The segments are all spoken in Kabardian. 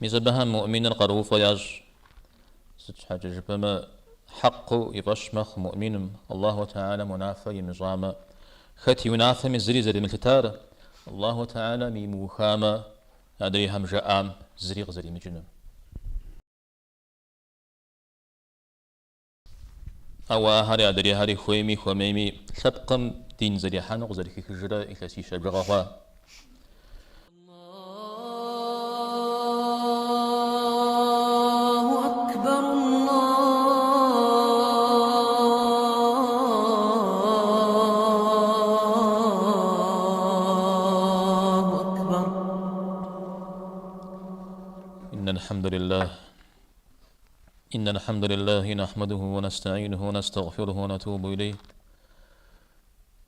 Мис абыхэм муӏминыр къарууфӏэ ящӏ. Сыт щхьэкӏэ жыпӏэмэ, хьэкъыу и фӏэщ мэхъу муӏминым, Аллаху Тэхьэлам унафэ имыщӏамэ, хэт и унафэми зыри зэремылъытар, Аллаху Тэхьэлам имыухамэ, адрейхэм жаӏам зыри къызэримыкӏынур. Ауэ ахэри адрейхэри хуейми хуэмейми лъэпкъым дин зэрихьэну къызэрыхихыжрэ илъэсищэ бжыгъэ хъуа. Аллаху акбар, Аллаху акбар. Инна алхьэмдулиллах. إن الحمد لله نحمده ونستعينه ونستغفره ونتوب إليه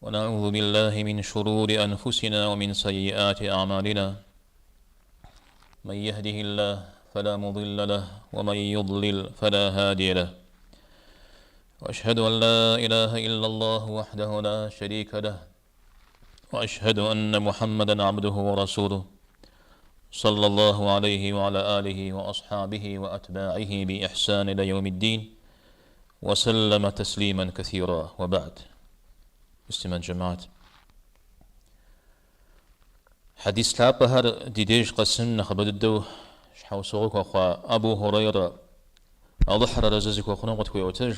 ونعوذ بالله من شرور أنفسنا ومن سيئات أعمالنا من يهده الله فلا مضل له ومن يضلل فلا هادي له وأشهد أن لا إله إلا الله وحده لا شريك له وأشهد أن محمدا عبده ورسوله صلى الله عليه وعلى آله وأصحابه وأتباعه بإحسان إلى يوم الدين وسلم تسليما كثيرا وبعد Муслъымэн жэмыхьэт. Хьэдис лъапӏэхэр ди деж къэсын нэхъыбэ дыдэу щхьэусыгъуэ хуэхъуа Абу Хурейрэ Алыхьыр арэзы зыхуэхъуным къытхуеӏуэтэж.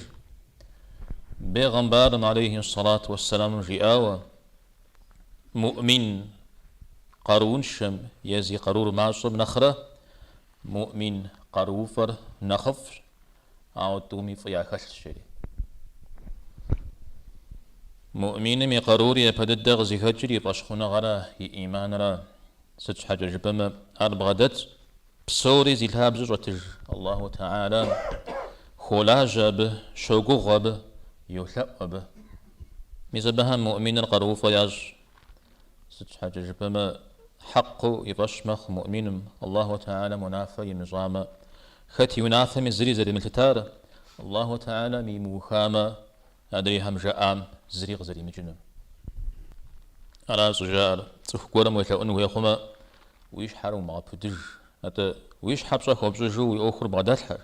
Бегъымбарым алейхи сэлат уэсселамым жиӏауэ, Муӏмин къарууншэм е зи къарур мащӏэм нэхърэ муӏмин къарууфӏэр нэхъыфӏщ, ауэ тӏуми фӏы яхэлъщ, жери. Муӏминым и къарур япэ дыдэ къызыхэкӏыр и фӏэщхъуныгъэра, и ӏиманра. Сыт щхьэкӏэ жыпӏэмэ, ар бгъэдэтщ, псори зи лъабжьэ щӏэтыж Аллаху Тэхьэлам хуолажьэ абы, щогугъу абы, йолъэӏу абы. Мис абыхэм муӏминыр къарууфӏэ ящӏ. Сыт щхьэкӏэ жыпӏэмэ, хьэкъыу и фӏэщ мэхъу муӏминым, Аллаху Тэхьэлам унафэ имыщӏамэ, хэт и унафэми зыри зэремылъытар, Аллаху Тэхьэлам имыухамэ, адрейхэм жаӏам зыри къызэримыкӏынур. Ара щӏыжаӏэр, цӏыху гуэрым уелъэӏун хуей хъумэ, уи щхьэр умыгъэпудыж, атӏэ уи щхьэ пщӏэ хуэпщӏыжу уи ӏуэхур бгъэдэлъхьэ.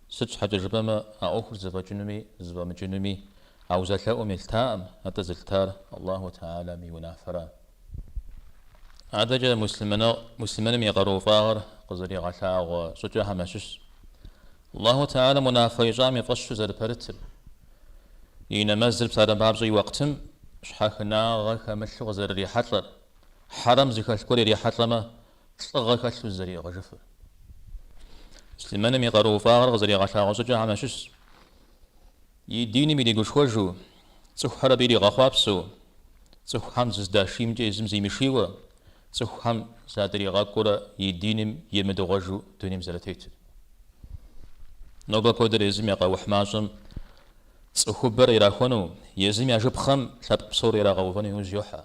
Сыт щхьэкӏэ жыпӏэмэ, а ӏуэхур зэфӏэкӏынуми зэфӏэмыкӏынуми а узэлъэӏум елъытаӏым, атӏэ зэлъытар Аллаху Тэхьэлам и унафэра. Адэкӏэ муслъымэным и къарууфӏагъэр къызэригъэлъагъуэ щӏыкӏэхэм ящыщщ. Аллаху Тэхьэлам унафэ ищӏам и фӏэщу зэрыпэрытыр, и нэмэзыр псалъэм папщӏэ и уэкътым щхьэхынагъэ хэмылъу къызэрырихьэлӏэр, хьэрэм зыхэлъ гуэр ирихьэлӏэмэ, лӏыгъэ хэлъу зызэриӏыгъыжыфыр. Муслъымэным и къарууфӏагъэр къызэригъэлъагъуэ щӏыкӏэхэм ящыщщ. И диным иригушхуэжу, цӏыхухэр абы иригъэхъуапсэу, цӏыхухэм зыздашиймкӏэ езым зимышийуэ, цӏыхухэм задригъэкӏуурэ и диным емыдыгъуэжу дунейм зэрытетыр. Нобэ куэдыр езым я къэухь мащӏэм цӏыхубэр ирахуэну, езым я жыпхъэм лъэпкъ псор ирагъэувэну иужь йохьэ.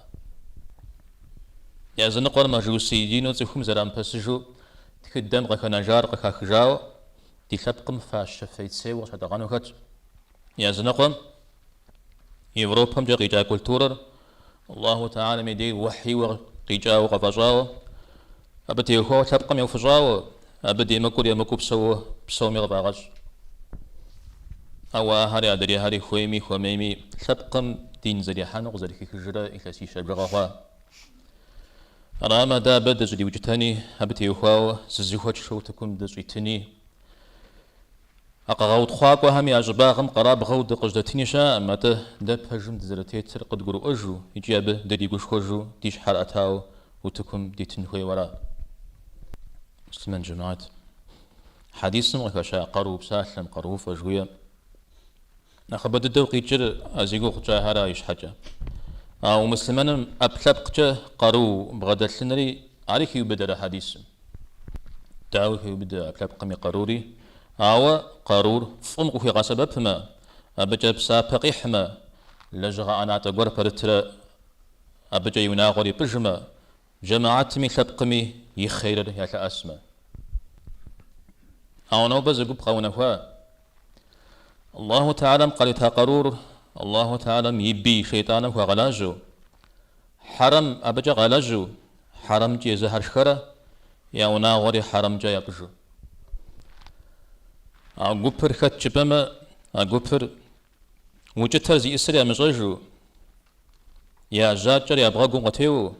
Языныкъуэр мажусий дину цӏыхум зэрамыпэсыжу тхыдэм къыхэнэжар къыхахыжауэ, ди лъэпкъым фащэ фейцейуэ къыщатӏэгъэну хэтщ. Языныкъуэм Европэмкӏэ къикӏа культурэр Аллаху Тэхьэлам и дей уэхьийуэ къикӏауэ къафӏэщӏауэ, абы теухуауэ лъэпкъым еуфыщӏауэ, абы демыкӏур емыкӏуу псэууэ псоми къыфӏагъэщӏ. Ауэ ахэри адрейхэри хуейми хуэмейми лъэпкъым дин зэрихьэну къызэрыхихыжрэ илъэсищэ бжыгъэ хъуа. Арамэ, дэ абы дыщӏыдиукӏытэни, абы теухуауэ зызыхуэтшэу утыкум дыщӏитыни, а къэгъэутхъуакӏуэхэм я щӏыбагъым къэрабгъэу дыкъыщӏыдэтыни щыӏэкъым, атӏэ дэ пэжым дызэрытетыр къыдгурыӏуэжу икӏи абы дригушхуэжу ди щхьэр ӏэтауэ утыкум дитын хуейуэ ара. Муслъымэн жэмыхьэт. Хьэдисым къыхэща къару псалъэм, къарууфӏэ жыхуиӏэм Нэхъыбэ дыдэу къикӏыр а зи гугъу тщӏахэр ищхьэкӏэ. Ауэ муслъымэным ӏэпкълъэпкъкӏэ къару бгъэдэлъынри ари хиубыдэрэ хьэдисым? Дауи хеубыдэ ӏэпкълъэпкъым и къарури, ауэ къарур фӏым къыхуигъэсэбэпмэ, абыкӏэ псапэ къихьмэ, лэжьыгъэ ӏэнатӏэ гуэр пэрытрэ абыкӏэ и унагъуэр ипӏыжмэ, жэмыхьэтми лъэпкъми и хъерыр ялъэӏэсмэ. Ауэ нобэ зы гуп къэунэхуа. Аллаху Тэхьэлам къарита къарур Аллаху Тэхьэлам и бий шейтӏаным хуагъэлажьэу, хьэрэм абыкӏэ къалэжьу, хьэрэмкӏи езыхэр шхэрэ, я унагъуэри хьэрэмкӏэ япӏыжу. А гупыр хэт жыпӏэмэ, а гупыр укӏытэр зиӏысыр ямыщӏэжу, я жьакӏэр я бгъэгум къытеуэу,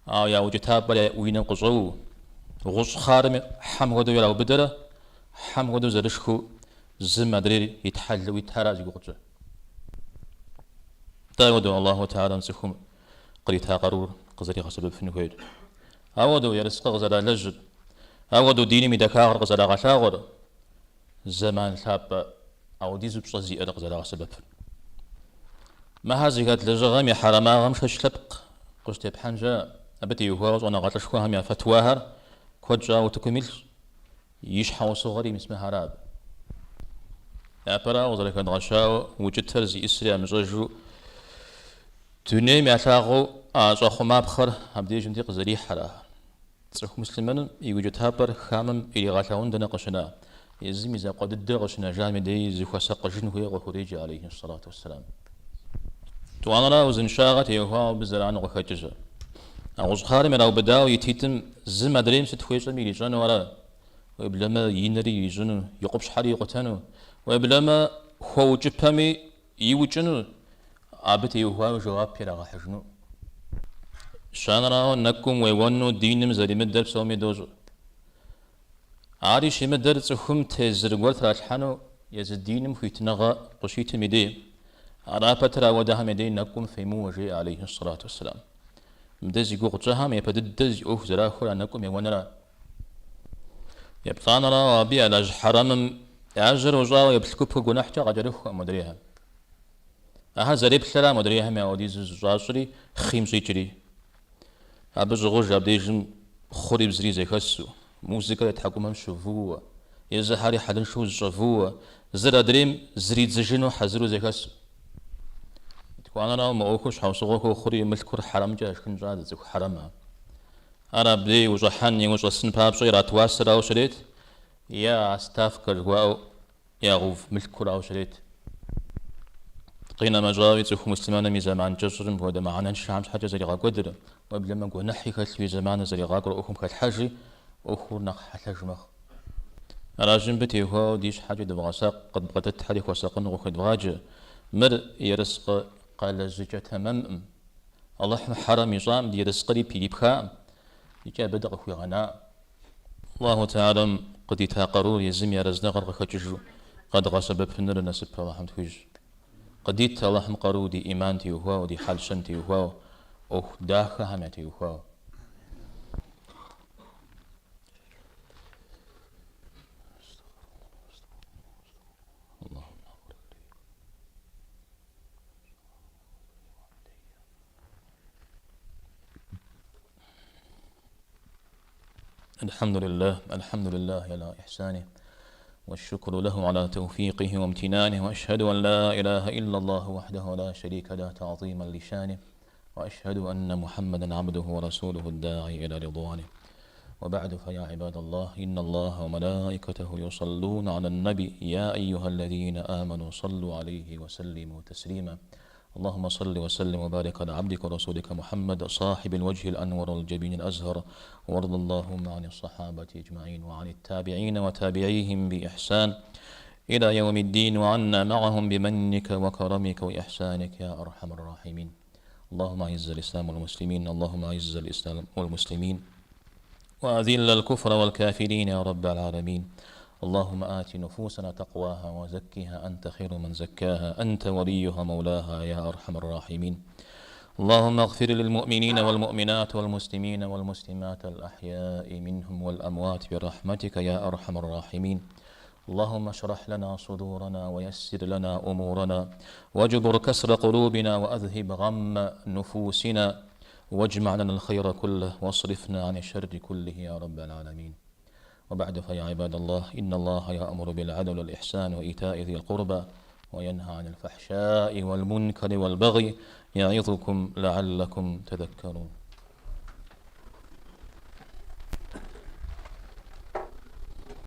ауэ я укӏытапӏэр я уи нэм къыщӏэуэу, гъущӏ хъарым хьэм хуэдэу ираубыдэрэ, хьэм хуэдэу зэрышхыу зым адрейр итхьэлэу итхьэра зи гугъу тщӏыр. Нтӏэ ауэдэу Аллаху Тэхьэлам цӏыхум кърита къарур къызэригъэсэбэпын хуейр. Ауэдэу ерыскъы къызэралэжьыр, ауэдэу диным и дахагъэр къызэрагъэлъагъуэр, зэман лъапӏэ ауэдизу пщӏэ зиӏэр къызэрагъэсэбэпыр. Мыхэр зыхэт лэжьыгъэм и хьэрэмагъэм шэч лъэпкъ къыщытепхьэн щыӏэкъым. Абы теухуауэ щӏэныгъэлӏышхуэхэм я фэтуахэр куэд щӏауэ утыкум илъщ. И щхьэусыгъуэри мис мыхэра абы. Япэрауэ къызэрыхэдгъэщауэ, укӏытэр зиӏысыр ямыщӏэжу дунейм ялъагъуу а щӏэхъумапхъэр абдежым дей къызэрихьэр ахэр. Цӏыху муслъымэным и укӏытапӏэр хамэм иригъэлъагъун дэнэ къыщына, езым и закъуэ дыдэ къыщынэжам и дей зыхуэсакъыжын хуейуэ къыхуреджэ, алейхи сэлату уэсселам. Тӏуанэрауэ, узыншагъэ теухуауэ абы зэрану къыхэкӏыр-щэ. А гъущӏ хъарым ираубыдауэ ититӏым зым адрейм сыт хуещӏэми ирищӏэну ара? Уеблэмэ и нэри ирищӏыну, и къупщхьэри икъутэну, уеблэмэ хуэукӏыпэми иукӏыну, абы теухуауэ жэуап ирагъэхьыжыну. Щанэрауэ, нэкӏум уеуэну диным зэримыдэр псоми дощӏэ. Ари щимыдэр цӏыхум тезыр гуэр тралъхьэну езы диным хуитыныгъэ къыщитым и дей. Ара пэтрэ ауэдэхэм и дей нэкӏум фемыуэ, жеӏэ алейхи сэлату уэсселам. Мыдэ зи гугъу тщӏыхэм япэ дыдэ зи ӏуэху зэрахуэр а нэкӏум еуэнра. Еплӏанэрауэ, абы ялэжь хьэрэмым я жьэр ущӏауэ еплъ гупыр гуэныхькӏэ къакӏэрыхукъым модрейхэм. Ахэр зэреплъыра модрейхэм ауэдизу зыщӏащӏри, хъийм щӏикӏри. Абы щӏыгъуж абдежым хъури бзыри зэхэсу, музыкэр я тхьэкӏумэм щывууэ, езыхэри хьэлыншэу зыщӏэвууэ, зыр адрейм зридзыжыну хьэзыру зэхэсу. Етхуанэрауэ, мы ӏуэхур щхьэусыгъуэ хуохъури, мылъкур хьэрэмкӏэ яшхын щӏадзэ цӏыху хьэрэмхэм. Ар абдей ущӏыхьэн е ущӏэсын папщӏэ ират уасэрауэ щрет, е а ставкэ жыхуаӏэу ягъэув мылъкурауэ щрет. Къинэмыщӏауи, цӏыху муслъымэным и зэман кӏэщӏыр мыпхуэдэ мыхьэнэншэхэм щхьэкӏэ зэригъэкӏуэдыр, уеблэмэ гуэныхьи хэлъу и зэманыр зэригъакӏуэр ӏуэхум хэлъхьэжи, ӏуэхур нэхъ хьэлъэж мэхъу. Аращи, мыбы теухуауэ ди щхьэкӏи дывгъэсакъ, къыдбгъэдэтхэри хуэсакъыну къыхуедвгъаджэ. Мыр ерыскъы къэлэжьыкӏэ тэмэмкъым. Алыхьым хьэрэм ищӏакъым, ди ерыскъыри ирипхакъым, икӏи абы дыкъыхуигъэнакъым. Аллаху Тэхьэлам къыдита къарур езым и арэзыныгъэр къыхэкӏыжу къэдгъэсэбэпыныр насып Аллахьым тхуищӏ. Къыдит Аллахьым къару ди ӏиман теухуауэ, ди хьэл-щэн теухуауэ, ӏуэху дахэхэм ятеухуауэ. الحمد لله الحمد لله على إحسانه والشكر له على توفيقه وامتنانه وأشهد أن لا إله إلا الله وحده لا شريك له تعظيما لشانه وأشهد أن محمدا عبده ورسوله الداعي إلى رضوانه وبعد فيا عباد الله إن الله وملائكته يصلون على النبي يا أيها الذين آمنوا صلوا عليه وسلموا تسليما اللهم صل وسلم وبارك على عبدك ورسولك محمد صاحب الوجه الأنور والجبين الأزهر وارض اللهم عن الصحابة أجمعين وعن التابعين وتابعيهم بإحسان إلى يوم الدين وعنا معهم بمنك وكرمك وإحسانك يا أرحم الراحمين اللهم أعز الإسلام والمسلمين اللهم أعز الإسلام والمسلمين وأذل الكفر والكافرين يا رب العالمين اللهم آت نفوسنا تقواها وزكها أنت خير من زكاها أنت وليها مولاها يا أرحم الراحمين اللهم اغفر للمؤمنين والمؤمنات والمسلمين والمسلمات الأحياء منهم والأموات برحمتك يا أرحم الراحمين اللهم اشرح لنا صدورنا ويسر لنا أمورنا واجبر كسر قلوبنا وأذهب غم نفوسنا واجمع لنا الخير كله واصرفنا عن الشر كله يا رب العالمين وبعد فيا عباد الله إن الله يأمر بالعدل والإحسان وإيتاء ذي القربى وينهى عن الفحشاء والمنكر والبغي يعظكم لعلكم تذكرون.